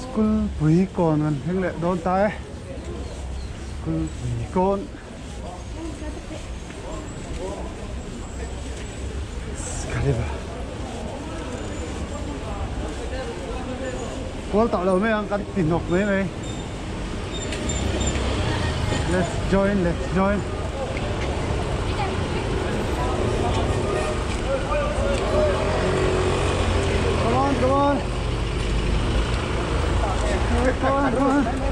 School pui kawn kan thleng leh dawn ta e school pui kawn kual tawh lo mai ang kan ti hnawk mai mai let's join let's join. Come on, come on. Come on, come on.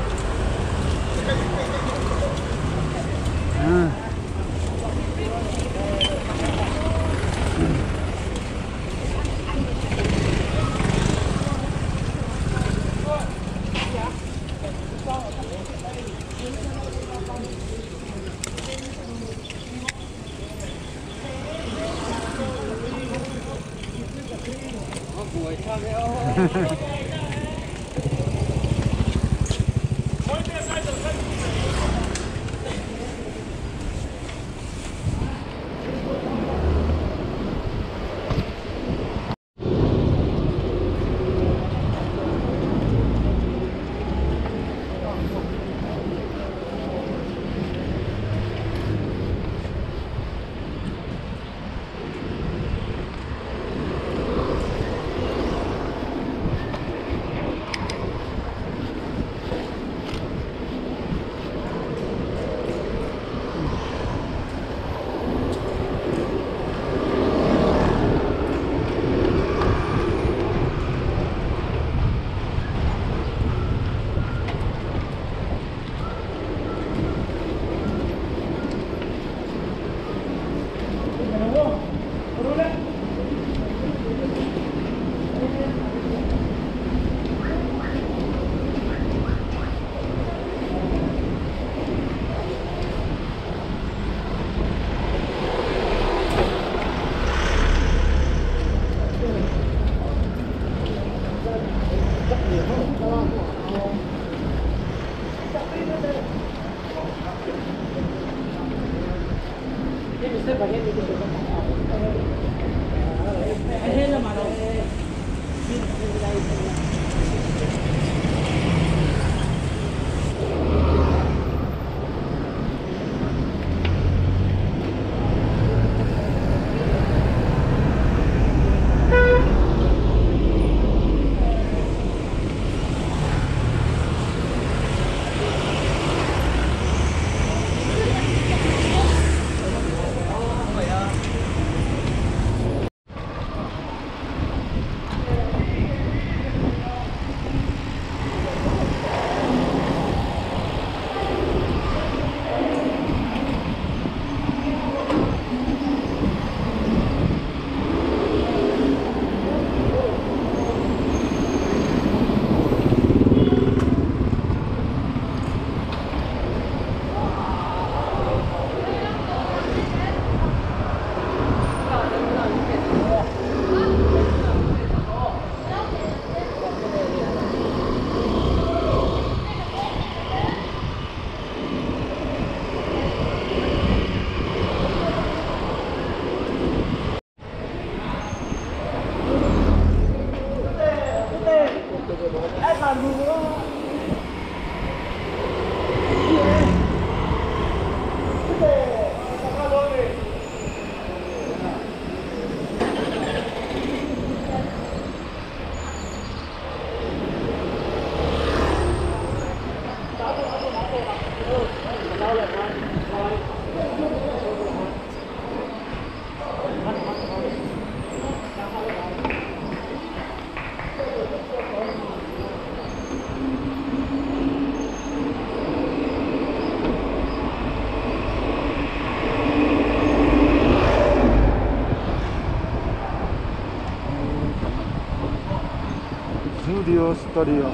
Studio Stadium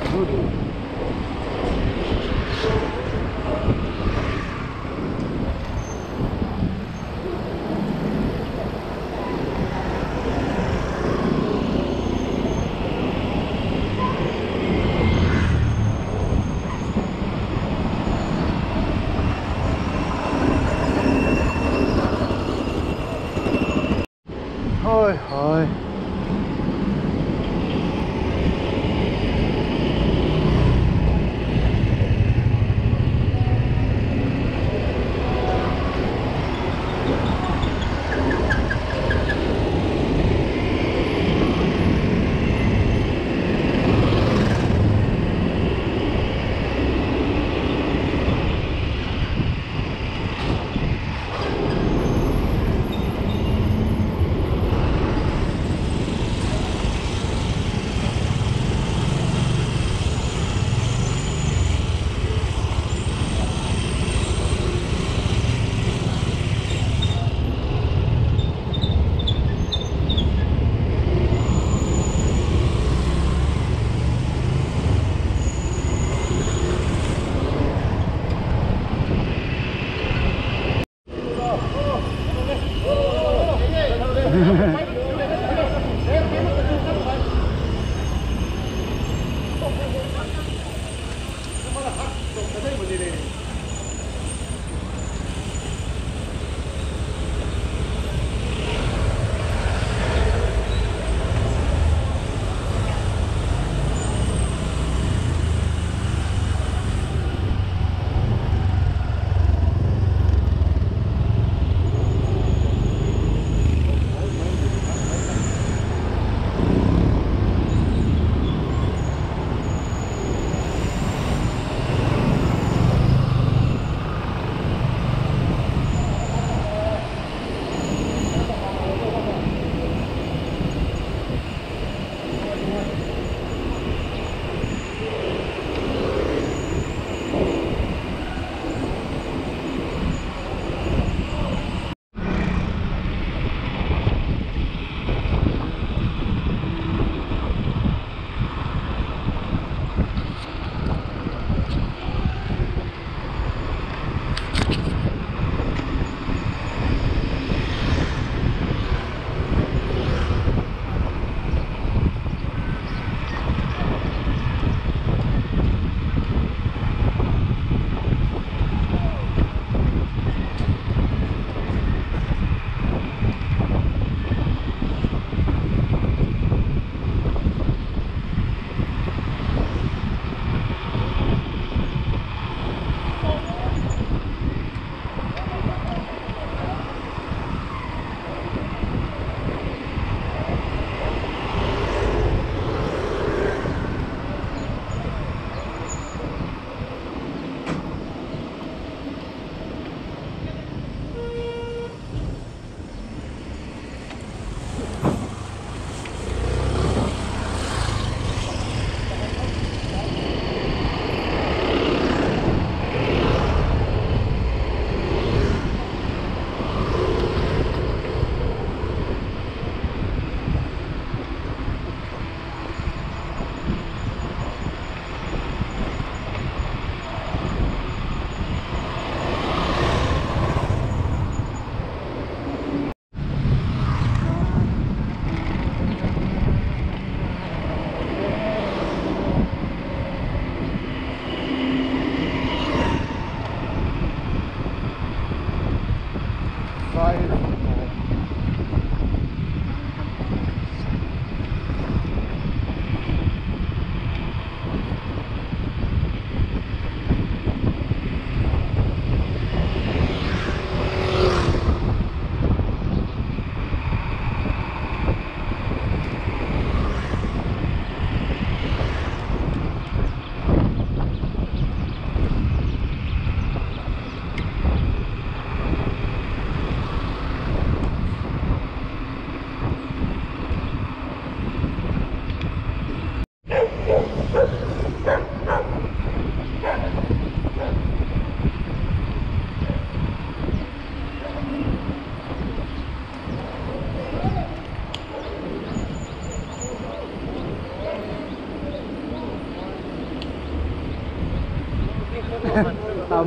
Studio. Hoi hoi.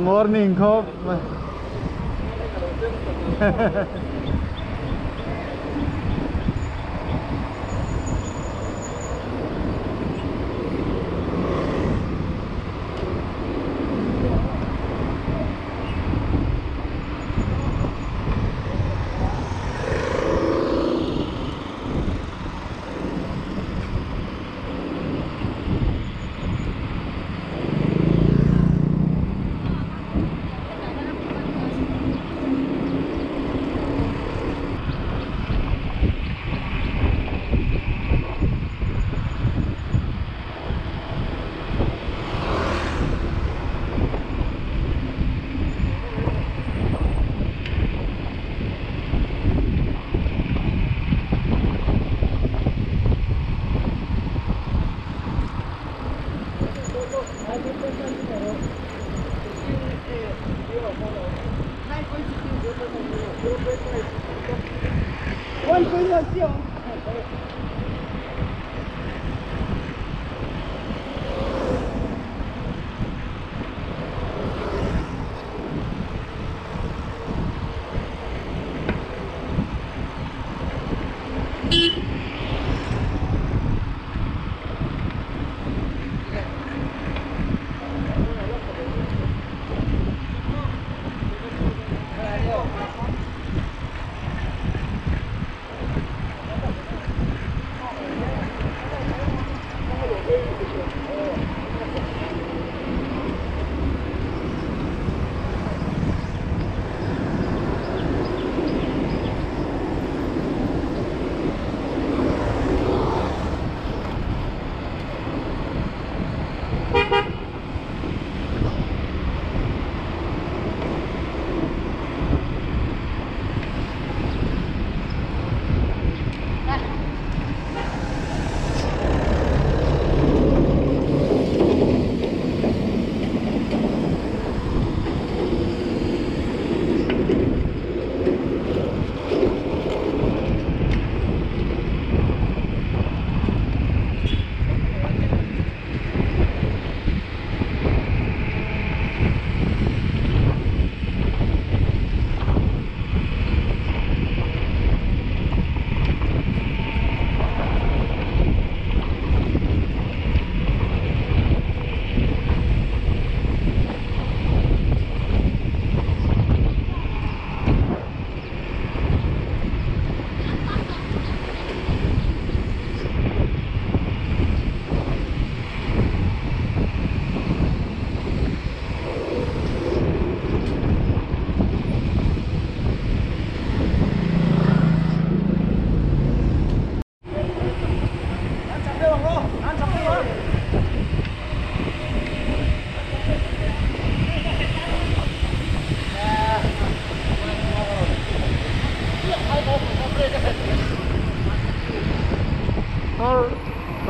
Morning khawp mai.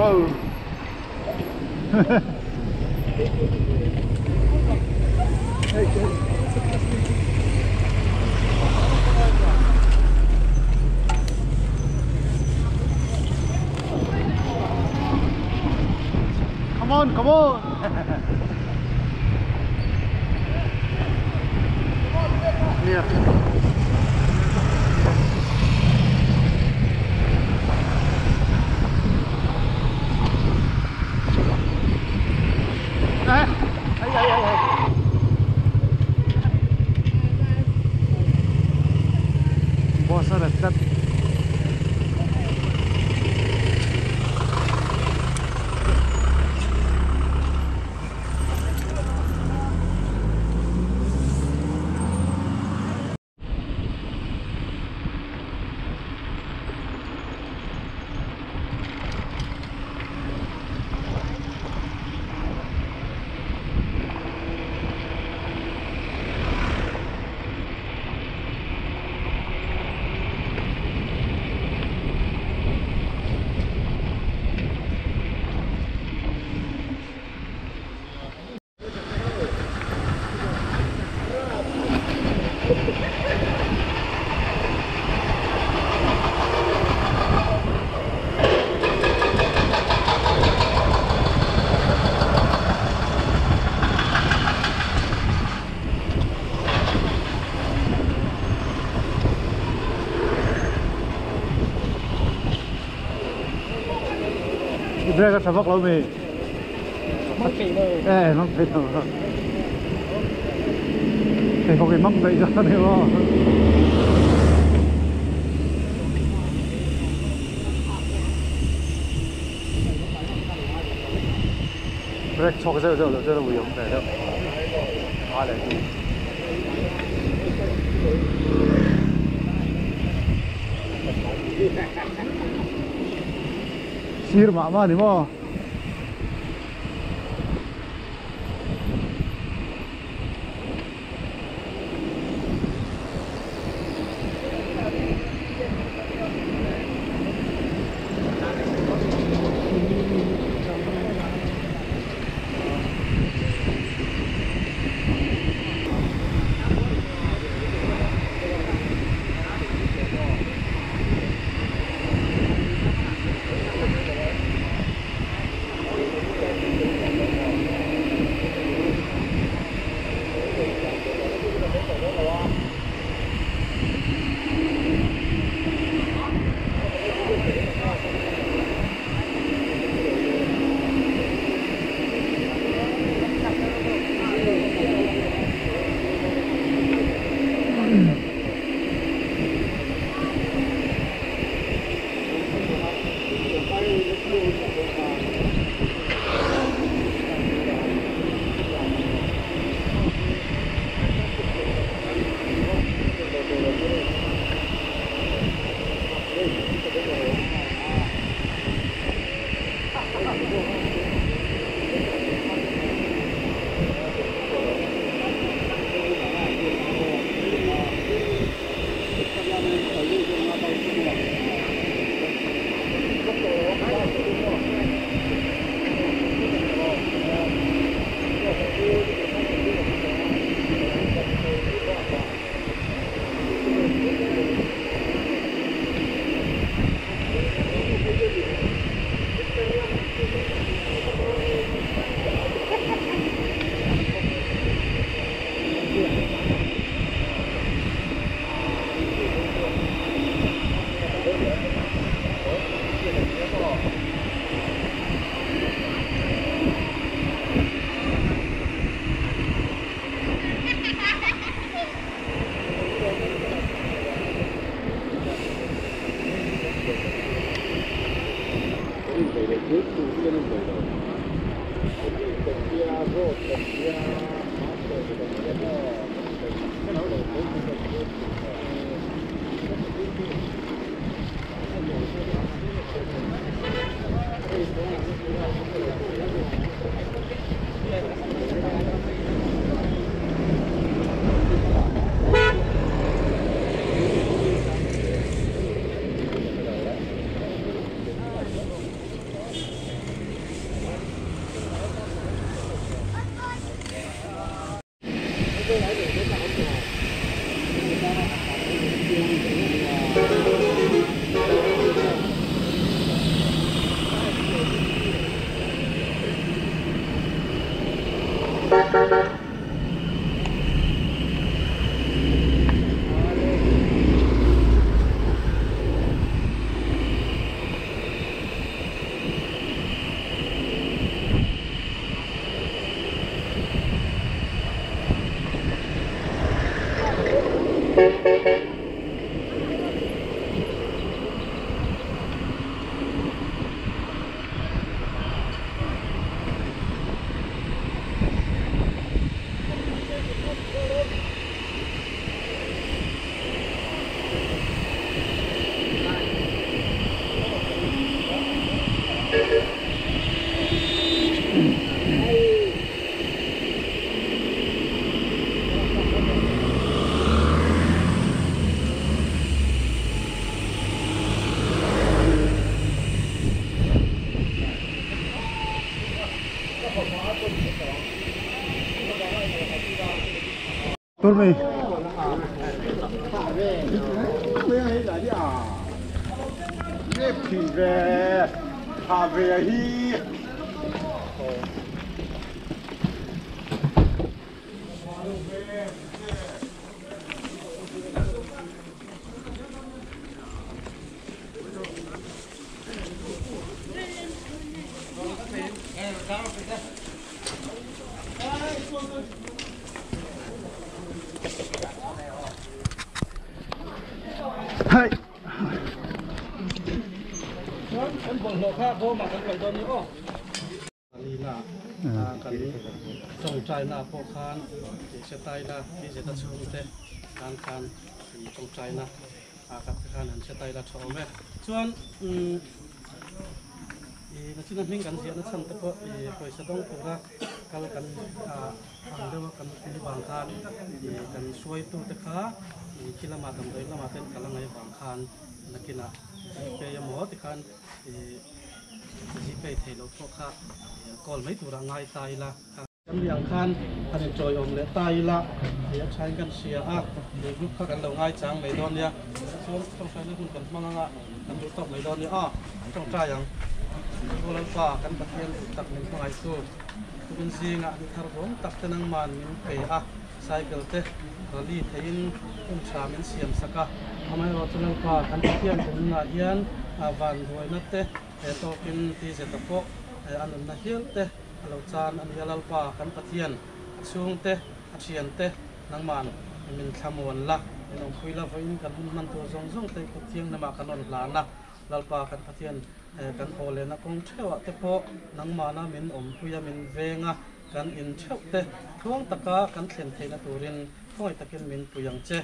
Go. Come on, come on. Yeah. Brake a tha vak lo mi. Mang peih lo. Eh mang peih lo. Thei khawk in mang peih zawk a ni maw. Brake chhawk zeuh zeuh loh chuan a ui awm ve deuh. A leh tu. Sir mah mah a ni maw. Tur mi. Hei. Chuan kan bawlhhlawh kha bawmah kan paih dawn ni aw. Lina kan tawngtaina pawh khan hre taila ti zeta chhungte tan khan tawngtaina khat te khan han hre taila tha awm e. Chuan nachina hming kan ziahna chhan te pawh pawisa dawng tura kal kan ang deuha kan tih vang khan kan hruaitu te kha khi lamah damdawi lamah ten kal a ngaih vang khan nakinah Gpay emaw tikhan Gpay theih loh pawh kha call mai turah ngai ta ila. Kan ri ang khan han inṭawiawm leh ta ila tih a ṭhain kan hria a, he group kha kan lo ngaichang mai dawn nia. Chuan ṭawngṭaina hun kan hmang anga kan duh tawk mai dawn nia. Aw, ṭawngṭai ang. Aw Lalpa, kan Pathian duh tak min hmangaihtu, tukin zingah ni thar vawng tak te nangman min pe a, cycle te rally theiin hun ṭha min siam sak a. Amaherawhchu Lalpa, kan Pathian tunah hian vanduaina te he tawkin ti zeta pawh a nunna hial te a lo chan a nia Lalpa kan Pathian, a chhungte, a thiante, nangman min thlamuan la, min awmpui la, vawiin kan hun hman tur zawng zawng te kut thianghlimah kan rawn hlan a, Lalpa kan Pathian kan haw lehna kawng theuhah te pawh nangmana min awmpui a, min veng a, kan in theuh te tluang taka kan thlen theihna turin khawngaih takin min pui ang che.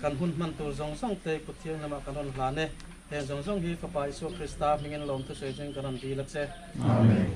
Kan hun hman tur zawng zawng te kut thianghlimah kan rawn hlan e. Heng zawng zawng hi Fapa Isua Krista hmingin lawm thusawi chuan ka rawn dil a che. Amen.